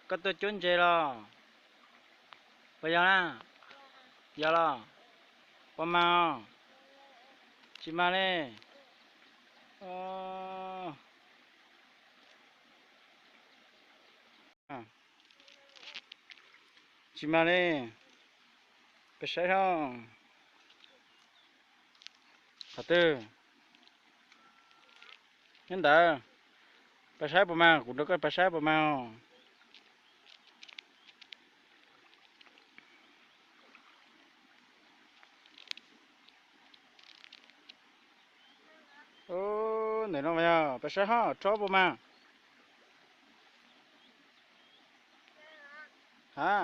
Koj tuaj cuab ntses los? Puas yog na? Yog los? Puas mag os? Tsis mag li. Tsis mag li. Peb saib seb. Qhov twg? Nyob ntawd. Peb saib puas mag, kuv nrog koj peb saib puas mag os. Ntawm no yog peb saib ho rho puas mag. Ha,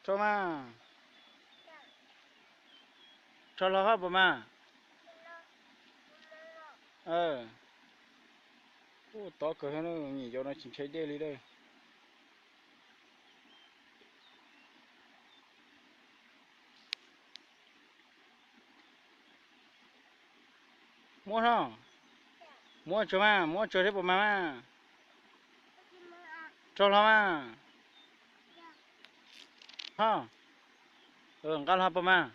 rho mas. Rho hlo ho puas mag. Ua tov kawg, nyuam yaus no tsis ntshai dej li lawm. Muab no, muab tsuag mas, muab tsuag thiab puas mag mas. Rho hlo mas. Ho, nqa hlo puas mag.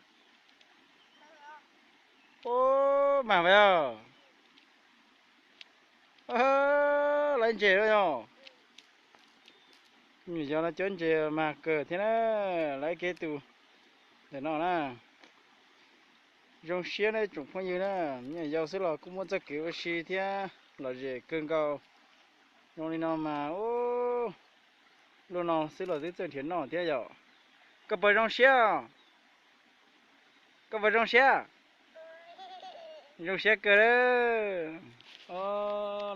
Ub, mag vas yog. Laiv ntses lawm yog. Nyuam yaus no cuab ntses mag kawg thiab na. Laiv kev tus ntawm no na. Zoo siab na tsoom phooj ywg na. Nyuam yaus xwb los kuj muaj txoj kev ua si thiab lom zem kawg nkaus. Zoo li no mas ub, luaj no xwb los twb txawj nrhiav noj thiab yom. Koj puas zoo siab? Koj puas zoo siab? Zoo siab kawg lawm.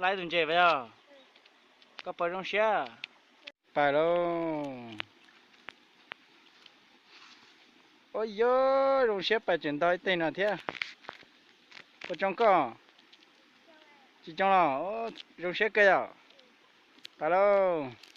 Laiv tus ntses vas yog. Koj puas zoo siab? Pais lauj. Ua yog zoo siab pais tseem ntog ib teg no thiab. Puas tsoo koj? Tsis tsoo los? Zoo siab kawg yom. Pais lauj.